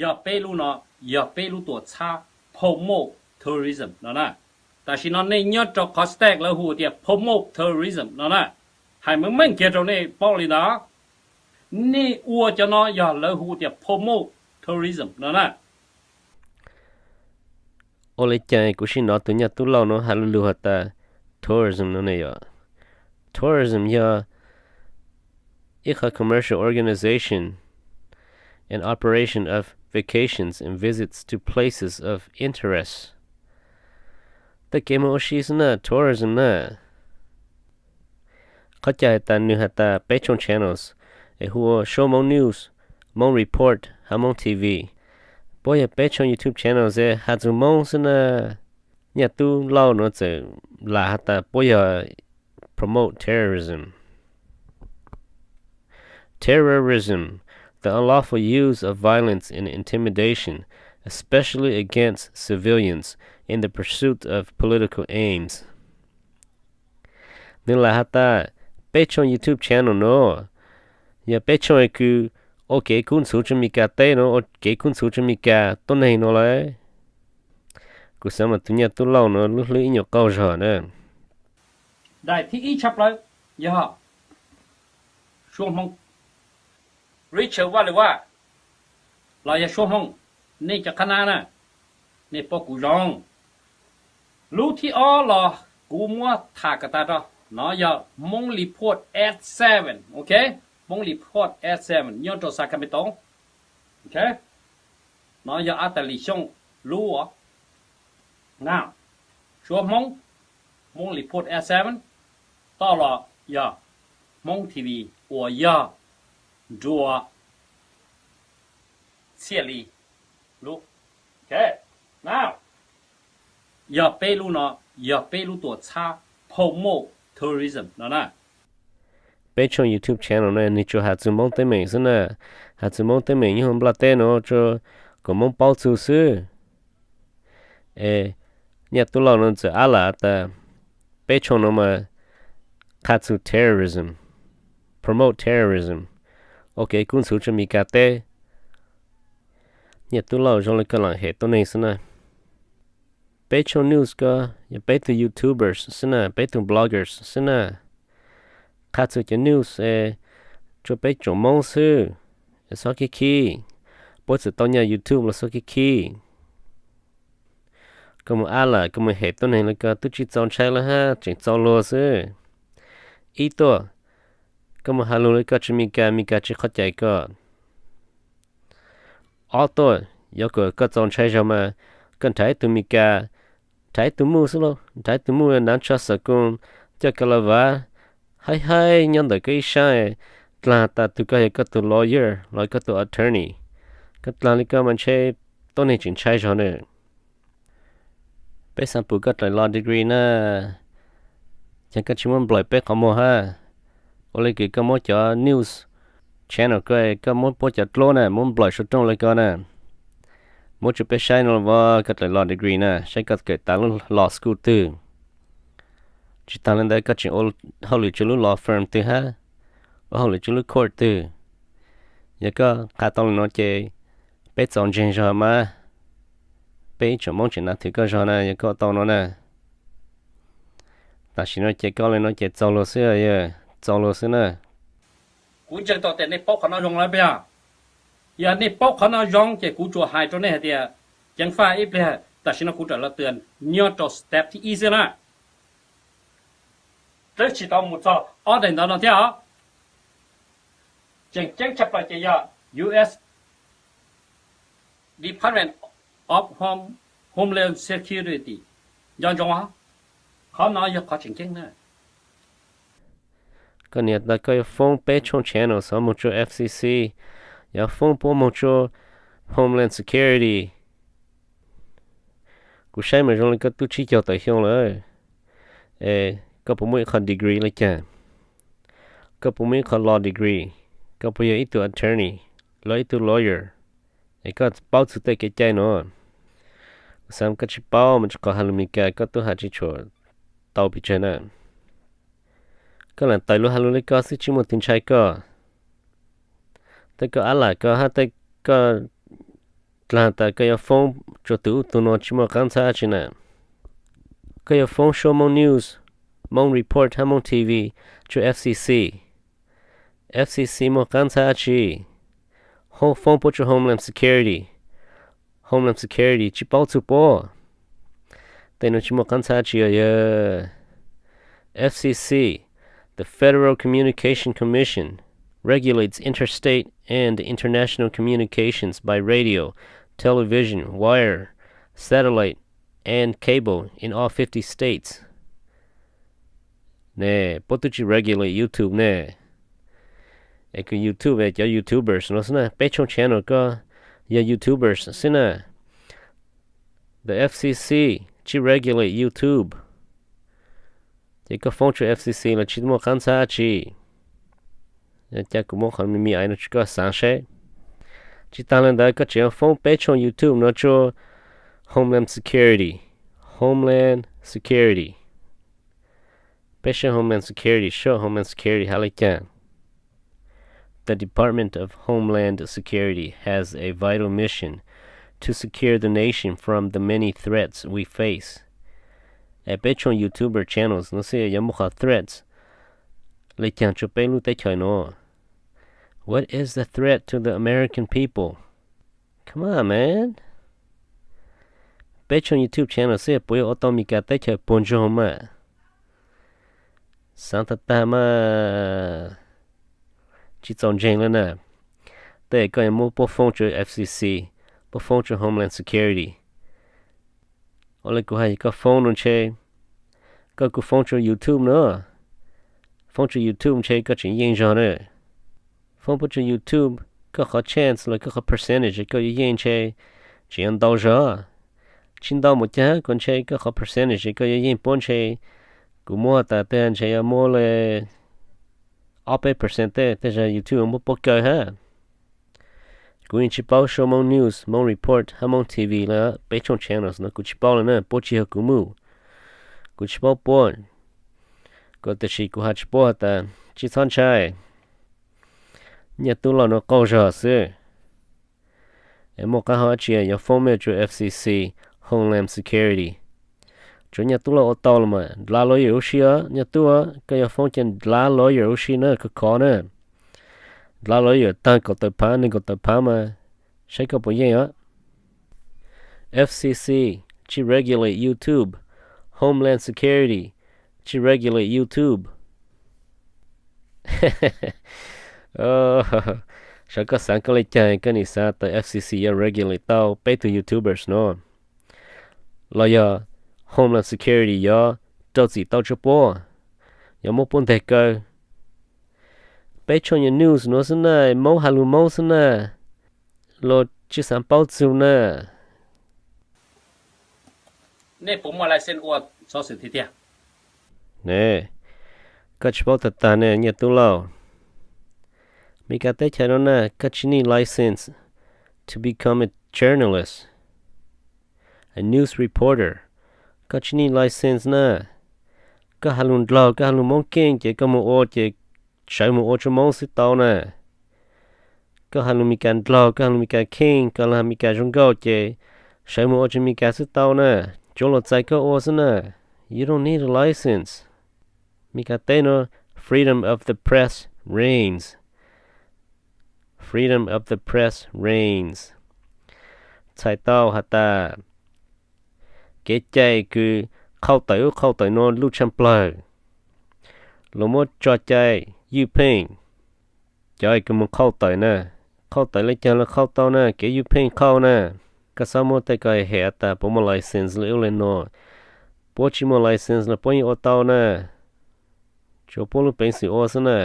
Yog peb lub no, yog peb lub tuam txhab promote terrorism no na. Tam sim no nej nyob rau qhov stack lawv hu tias promote terrorism no na. Hais meej meej kiag rau nej paub li ntawd, nej ua cov no yog lawv hu tias promote terrorism no na. Ua li cas kuv sim hnov tus nyaj tub laug no hais lus has tas tourism no ne yom. Tourism yog ib qhov commercial organization and operation of vacations and visits to places of interest. Tej kev mus ua si xwb na, tourism na. Qhov cas has tas nws has tas peb tshooj channels es hu ua Suab Hmoob News, Hmoob Report hab Hmoob T V. Puab yog peb tshooj YouTube channels es has txug Hmoob xwb na. Nyaj tub laug nuav txawm lam has tas puab yog promote terrorism. Terrorism, the unlawful use of violence and intimidation, especially against civilians, in the pursuit of political aims. Nws lam has tas peb tshooj YouTube channel nuav yog peb tshooj kws ua kev kub ntxhuv tsua Meskas teb nuav, ua kev kub ntxhuv tsua Meskas tuab neeg nuav lawm. Kuv xaav mas tus nyaj tub laug nuav lub hlwb ib nyuag qaug zog na. Daim thib ib tshaj plaws yog Suab Hmoob, Richard Vaj Liv Vaj, los yog Suab Hmoob, nej cov qhab nab na, nej paub kuv zoo. Lub thib ob los kuv muab tham kom tas rau, no yog Hmoob Report at seven, ok, Hmoob Report at seven nyob rau Sacramento, ok, no yog Ab Tais Lis Xyooj lub. Now, Suab Hmoob, Hmoob Report at seven, toj los yog Hmoob T V uas yog Nruas Txhiaj Lis lub. Ok, now, yog peb lub no, yog peb lub tuam txhab promote terrorism no na. Peb tshooj YouTube channel no nwg tsuas has txug Moob teeb meem xwb na, has txug Moob teeb meem nyob huv nplaj teb no rua kuas Moob paub txug xwb. Es nyaj tub laug no txawm ab lam tas peb tshooj no mas qha txug terrorism, promote terrorism, ua kev kub ntxhuv tsua Meskas teb. Nyaj tub laug zoo le koj lam hem tuab neeg xwb na. Peb tshooj news ko yog peb tug YouTubers xwb na, peb tug bloggers xwb na. Qha txug cov news es tsua peb tsoom Moob xwb, es xob khib khib. Puab txawm tau nyaj YouTube los xob khib khib. Koj mus ab lam koj mus hem tuab neeg le koj tub tsi txaus ntshai le hab, tseem txaus luag xwb. Ib tuaj, koj mus has lug le koj tsua Meskas, Meskas tsi qhov cais koj. Ob tuaj, yuav kom koj txaus ntshai zog mas koj nrhav ib tug Meskas, nrhav ib tug muj xwb lauj, nrhav ib tug muj naav tsho xav koos, coj ka la vav haib haib nyob ntawm koj ib sab, dlaag tas tug ko yog koj tug lawyer los koj tug attorney. Koj dlaag le koj mas ntshe tuab neeg tseem ntshai zog na. Peb xaav pum koj daim law degree na, yog koj tsi muab nplawm peb qhov muag hab. Ua le kws koj muab cov news channel ko, koj muab puab cov dluab na muab nplawm suav rooj le ko na. Muab tsua peb saib no vov koj daim law degree na, saib koj kawm tas lub law school twg. Tsi taag le ntawd koj tseem ua hauj lwm tsua lub law firm twg hab, ua hauj lwm tsua lub court twg. Yog koj qha tau le no ces peb txaus ntseeg zog mas, peb ib tsoom Moob tseem nav thwm koj zog na yog koj tau no na. Tam sim no ces koj le no ces txaus luag xwb, txaus luag xwb na. Kuv ntseeg tau tias nej paub qhov no zoo lawm puas yog? Yog nej paub qhov no zoo ces kuv tsuas hais rau nej hais tias ceev faj ib pliag, tam sim no kuv raws los twb nyob rau step thib ib xwb na. Twb tsis tau mus txog ob daim ntawd no thiab os. Tseem ceeb tshaj plaws ces yog U S Department of Home, Homeland Security. Nco ntsoov, qhov no yog qhov tseem ceeb na. Koj niam tas koj yuav foob peb tshooj channel xov moog tsua F C C, yuav foob puab moog tsua Homeland Security. Kuv saib mas zoo le koj tub tsib caug tawm xyoo lawm, es koj puas muaj ib qho degree le caag? Koj puas muaj ib qho law degree? Koj puas yog ib tug attorney los ib tug lawyer? Es koj paub txug tej kev cai no? Kuv xaav koj tsis paub mas tsis qhov has lug Meskas koj tub has tsis tshua tau pes tsawg na. Koj lam tawm lug has lug le koj xwb tsis muaj tug ntshai koj. Tej koj ab lam koj hab tej koj Dlaag tas koj yuav foob rua tug ub tug no tsi muaj qaab ntxhab dlaab tsi na? Koj yuav foob suab Moob News, Moob Report hab Moob T V rua F C C. F C C muaj qaab ntxhab dlaab tsi? Ho foob puab rua Homeland Security. Homeland Security tsi paub txug puab. Tej nuav tsi muaj qaab ntxhab dlaab tsi os yawg. F C C, the Federal Communication Commission, regulates interstate and international communications by radio, television, wire, satellite, and cable in all fifty states. Ne, puab tub tsi regulate YouTube ne. Es kws YouTube es cov YouTubers nuav xwb na, peb tshooj channel koj yog YouTubers xwb na. The F C C tsi regulate YouTube. Ces koj foob rua F C C los tsi muaj qaab ntxhab dlaab tsi. Ca kuv muab qhov me me aiv nuav rua koj xaav seb. Tsi taag le ntawd koj tseem yuav foob peb tshooj YouTube nuav rua Homeland Security. Homeland Security. Peb saib Homeland Security, saib Homeland Security has le caag. The Department of Homeland Security has a vital mission to secure the nation from the many threats we face. Es peb tshooj YouTuber channels nuav xwb yuav muaj qhov threats le caag rua peb lub teb chaws nuav. What is the threat to the American people? Come on, man. Peb tshooj YouTube channel xwb puas yuav ua tau Meskas teb chaws puag ntsoog mas? Xaav taag taag mas tsi txaus ntseeg le na. Tej koj yuav muab puab foob rua F C C, puab foob rua Homeland Security. Ua le kuv has, koj foob nuav ntshe koj kuj foob rua YouTube nuav. Foob rua YouTube ntshe koj tseem yeej zog na. Foob puab rua YouTube, koj qhov chance los koj qhov percentage koj yuav yeej ntshe tseem yuav ntau zog. Tsi ntau npaum caag, kuv ntshe koj qhov percentage koj yuav yeej puab ntshe, kuv muab tas tej ntshe yuav muab le ob peb percent tej, tej zag YouTube muab puab kaw hab. Kuv yeej tsi paub saib Moob News, Moob Report hab Moob T V le, peb tshooj channels nuav kuv tsi paub le na, puab tsi yog kuv mus. Kuv tsi paub puab. Kuv tiam sis kuv has rua puab tas tsi txhob ntshai. Nyaj Tub Lauj nuav qaug zog xwb. Es muaj qaab hov dlaab tsi yuav foob mej rua F C C, Homeland Security? Tsuav Nyaj Tub Lauj ua tau los mas, dlav lawyer ua si os, Nyaj Tub, koj yuav foob ces dlav lawyer ua si na, khov khov na. Dlav lawyer taag kaum tawm phaav, neeg kaum tawm phaav mas, saib koj puas yeej os. F C C tsi regulate YouTube, Homeland Security tsi regulate YouTube. Saib koj xaav koj le caag koj nim xaav tas F C C yuav regulate tau peb tug YouTubers nuav, los yog Homeland Security yuav rau txim tau rua puab, yuav muab puab nteg kaw. Peb tshooj nyuag news nuav xwb na, Moob has lug Moob xwb na, luag tsi xaav paub txug na. Nej puas muaj license ua xov xwm tiag tiag? Ne, koj tsis paub tag tag ne Nyiaj Tub Lauj. Meskas teb chaws no na koj tsis need license to become a journalist, a news reporter. Koj tsis need license na. Koj has lug ndlaug, koj has lug Moob keej ces koj moog ua ces sawv moog ua rua Moob xwb tau na. Koj has lug Meskas ndlaug, koj has lug Meskas keej, koj has lug Meskas zoo nkauj ces sawv moog ua rua Meskas xwb tau na. Tsuav luag txais koj ua xwb na. You don't need a license. Meskas teb no, freedom of the press reigns. Freedom of the press reigns. Txhais tau has tas kev cai kws qhauj tawm ub qhauj tawm no luj tshaj plawg. Luag muab tso cai ywj pheej. Cov kws moog qhauj tawm na, qhauj tawm le caag los qhauj tau na, kev ywj pheej qhauj na. Koj xob muab tej ko hem tas puas muaj license le ub le no. Puab tsis muaj license los puab yeej ua tau na. Tsuav puab lub peev xwm ua xwb na.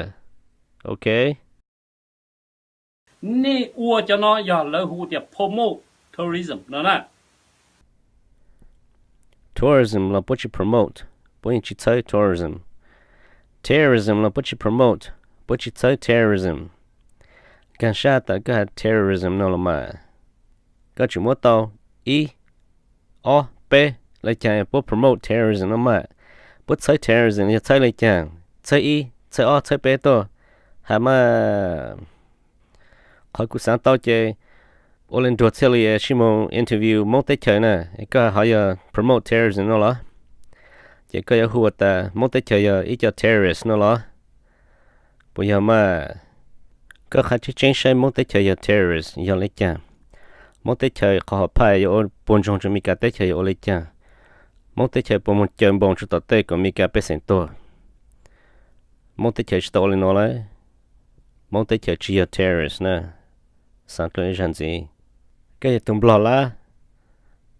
Ok. Nej ua cov no yog lawv hu tias promote tourism no na. Tourism los puab tsis promote, puab yeej tsis txhawb tourism. Terrorism los puab tsis promote, puab tsis txhawb terrorism. Kaag sab tas koj has terrorism no los mas, koj tseem muab tau ib, ob, peb le caag puab promote terrorism no mas. Puab txhawb terrorism yog txhawb le caag? Txhawb ib, txhawb ob, txhawb peb tuaj has mas. Qhov kuv xaav tau ces ua li nruag txhiaj li es sib moog interview Moob teb chaws na, koj ho yog promote terrorism no los? Ces koj yuav hu ua tas Moob teb chaws yog ib co terrorist no los? Puas yog mas? Koj qha tseeb tseeb saib Moob teb chaws yog terrorist yog li cas? Moob teb chaws qhov hom phaj yuav ua puas ntsoog rua Meskas teb chaws yuav ua li cas? Moob teb chaws puas moog caws npoos rua tom tej kom Meskas pej xeem tuag? Moob teb chaws tsis tau ua li no lawm. Moob teb chaws tsis yog terrorist na. Xaav dlua ib zag ntxiv, koj yog tug Nplog lab,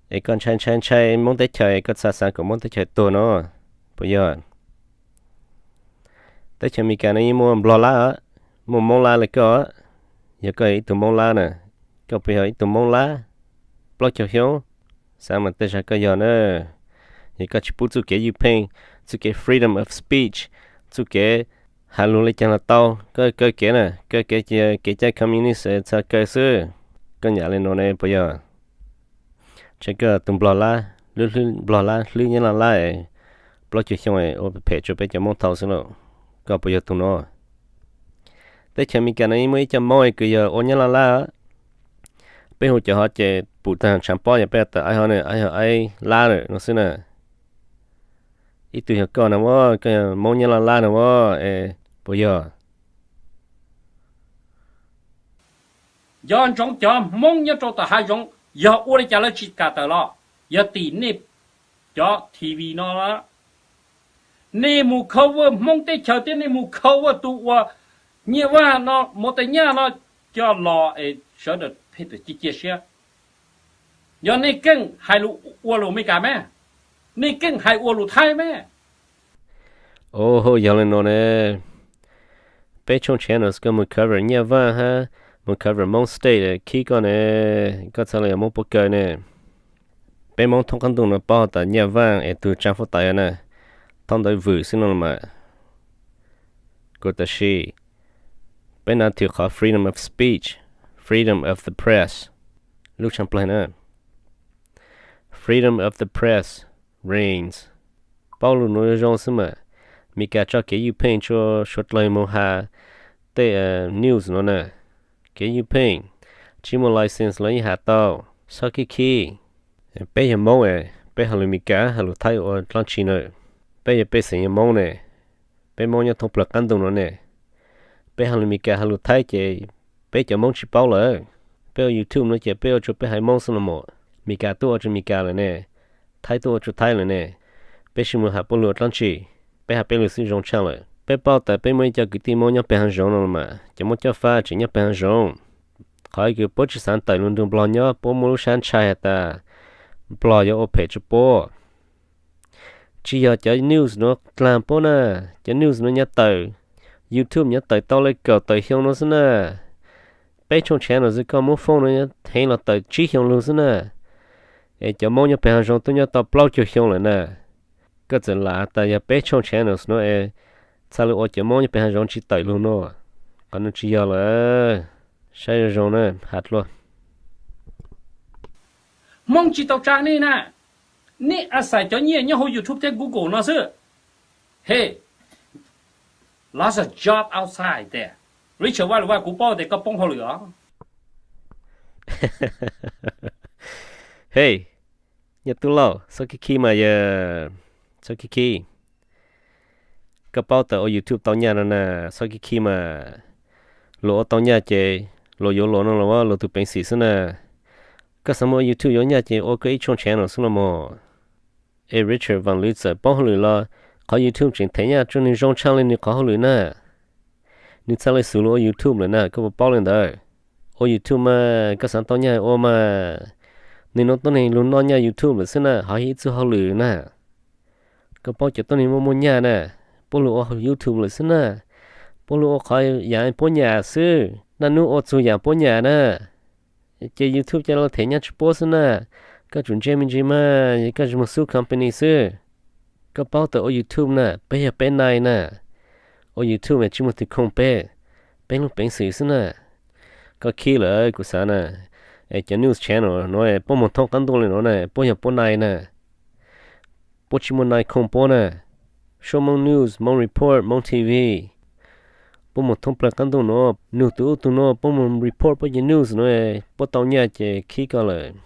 es koj ntshai ntshai ntshai Moob teb chaws, koj txha xaav kom Moob teb chaws tuag no, puas yog? Teb chaws Amelikas no yeej muaj Nplog lab, muaj Moob lab li koj. Yog koj yog ib tug Moob lab na, koj puas yog ib tug Moob lab plaub caug xyoo? Xaav mas tej zag koj yog na. Yog koj tsis pub txuj kev ywj pheej, txuj kev freedom of speech, txuj kev has lug li caag los tau, koj kaw kev na, kaw kev ces kev cai communist txha kaw xwb. Koj nyam li no ne puas yog? Ntshai koj tug Nplog lab, hlwb Nplog lab, hlwb Nyab Laj lab, plaub caug xyoo ua phem rua peb cov Moob thaum xwb lauj. Koj puas yog tug no? Teb chaws Amelikas no yeej muaj ib co Moob kws yog ua Nyab Laj lab. Peb hu cov hov ces pum taag tshaav pob yog peb tas ai hov ne, ai hov ai lab lawm no xwb na. Ib tug yog koj na, koj yog Moob Nyab Laj lab na, es puas yog? Nco ntsoov cov Hmoob nyob rau tom hav zoov yog ua li cas lawv tsis kam tawm los? Yog tim nej cov T V no, nej mus cover Hmoob teb chaws thiab nej mus cover tus uas Nyiaj Vaj no, Mus Tais Nyaj no coj los es sawv daws pheej tawm cia cia siab. Yog nej keej hais lus ua lus Amelikas me, nej keej hais ua lus Thaib me. Yog li no ne, peb tshooj channels koj mus cover Nyiaj Vaj hab mus cover Hmoob State khib koj ne, koj txhaj le yog Moob puab kaw ne. Peb Moob thoob qaab ntuj no paub tas Nyiaj Vaj es tug tsaa huab tais na, thaub ntawv vwm xwb no mas. Kuas tam sim peb nav twm qhov freedom of speech, freedom of the press lub tshaaj plawg na. Freedom of the press reigns. Paub lug nuav zoo xwb mas. Meskas tso kev ywj pheej tsua suav dlawg moog has tej news no na. Kev ywj pheej, tsis muaj license los yeej has tau. Xob khib khib. Peb yog Moob, peb has lus Meskas has lus Thaib ua dlaab tsi na? Peb yog pej xeem yog Moob ne, peb Moob nyob thoob plawg qaab ntuj no ne, peb has lus Meskas has lus Thaib ces peb cov Moob tsis paub lawm. Peb ua YouTube no ces peb ua tsua peb haiv Moob xwb los mas. Meskas tuaj ua tsua Meskas lawm ne, Thaib tuaj ua tsua Thaib lawm ne, peb sib mus has puab lug ua dlaab tsi? Peb has peb lug xwb zoo tshaaj lawm. Peb paub tas peb muaj ib co kwv tij Moob nyob peg haav zoov no los mas, cov Moob coj fab tseem nyob peg haav zoov. Qhov kws puab tsis xaav tawm lug nrug Nplog nyob, puab muaj lub sab ntshai has tas Nplog yuav ua phem tsua puab. Tsis yog cov news nuav dlaag puab na, cov news nuav nyob tawm, YouTube nyob tawm tau le kaum tawm xyoo nuav xwb na. Peb tshooj channel xwb koj muab foob nuav nyob heev los tawm tsib xyoo lug xwb na. Es cov Moob nyob peg haav zoov tuaj nyob tau plaub caug xyoo lawm na. Koj txawm lam tas yog peb tshooj channels nuav es txhaj le ua cov Moob nyob peg haav zoov tsis tawm lug no. Qhov nuav tsis yog lawm. Saib zoo zoo na, has dlua. Hmoob tsis tau tsa nej na, nej a xais cov nyiaj nyob hauv YouTube thiab Google no xwb. Hey, lots of job outside there. Richard Vaj Lwm Vaj, kuv paub tias koj poob hauj lwm os. Hey, Nyiaj Tub Lauj, xob khib khib mas yog, xob khib khib. Koj paub tas ua YouTube tau nyaj no na, xob khib khib mas. Luag ua tau nyaj ces luag yuav luag no los luag tug peev xwm xwb na. Koj xaav muaj YouTube yuav nyaj ces ua koj ib tshooj channel xwb los mas. Es Richard Vaj Lwm txawm poob hauj lwm los qhov YouTube tseem them nyaj rua nwg zoo tshaaj le nwg qhov hauj lwm na. Nwg txhaj le xwv lug ua YouTube lawm na, koj puas paub le ntawd? Ua YouTube mas koj xaav tau nyaj ua mas. Nwg nuav tuab neeg lug noj nyaj YouTube lawm xwb na, hov yog ib txuj hauj lwm na. Koj paub cov tuab neeg muaj muaj nyaj na, puab lug ua YouTube lawm xwb na. Puab lug ua qhov yaam puab nyam xwb, naj nub ua txug yaam puab nyam na. Ces YouTube ca le them nyaj tsua puab xwb na. Koj tsum ntse me ntsis mas, koj tsis moog xub company xwb. Koj paub tas ua YouTube na, peb yog peb nai na. Ua YouTube mas tsis muaj tug khooj peb, peb lub peev xwm xwb na. Koj khib lawm kuv xaav na. Es cov news channel nuav puab moog thoob qaab ntuj le nuav na, puab yog puab nai na. Puab tsis muaj nai khooj puab na. Suab Moob News, Moob Report, Moob T V, puab moog thoob plawg qaab ntuj nuav, nug tug ub tug nuav, puab moog report puab cov news nuav, puab tau nyaj ces khib koj lawm.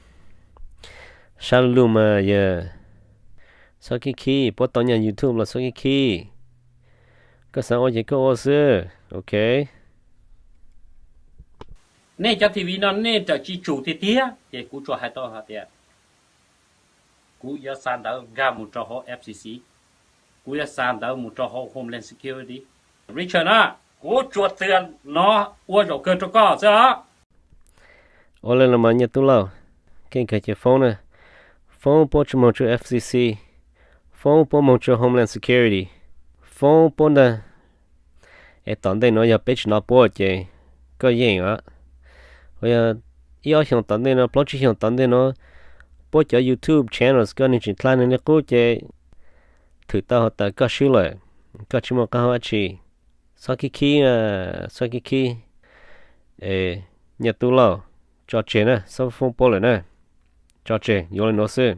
Sab lug mas yawg, txhob khib khib, puab tau nyaj YouTube los txhob khib khib. Koj xaav ua ces koj ua xwb, ok. Nej cov TV no nej rawm tsi tsum tiag tiag, ces kuv tsuas hais tau hais tias kuv yuav xa ntawv nkag mus rau hauv FCC, kuv yuav xa ntawv mus rau hauv Homeland Security. Richard na, kuv tsuas txia no ua zaum kawg rau koj xwb os. Ua le los mas Nyiaj Tub Lauj, keej kawg ces foob na, foob puab tsi moog rua FCC, foob puab moog rua Homeland Security, foob puab ntag. Es tom ntej nuav yog peb tsi nov puab ces koj yeej os. Yog ib ob xyoos tom ntej nuav, plaub tsib xyoos tom ntej nuav, puab cov YouTube channels koj nwg tseem dlha nwg le qub ces thwm tau has tas koj swb lawm, koj tsi muaj qaab hau dlaab tsi. Txhob khib khib, txhob khib khib. Nyiaj Tub Lauj, tso tseg na, txhob foob puab lawm na. Tso tseg, yuav le nuav xwb.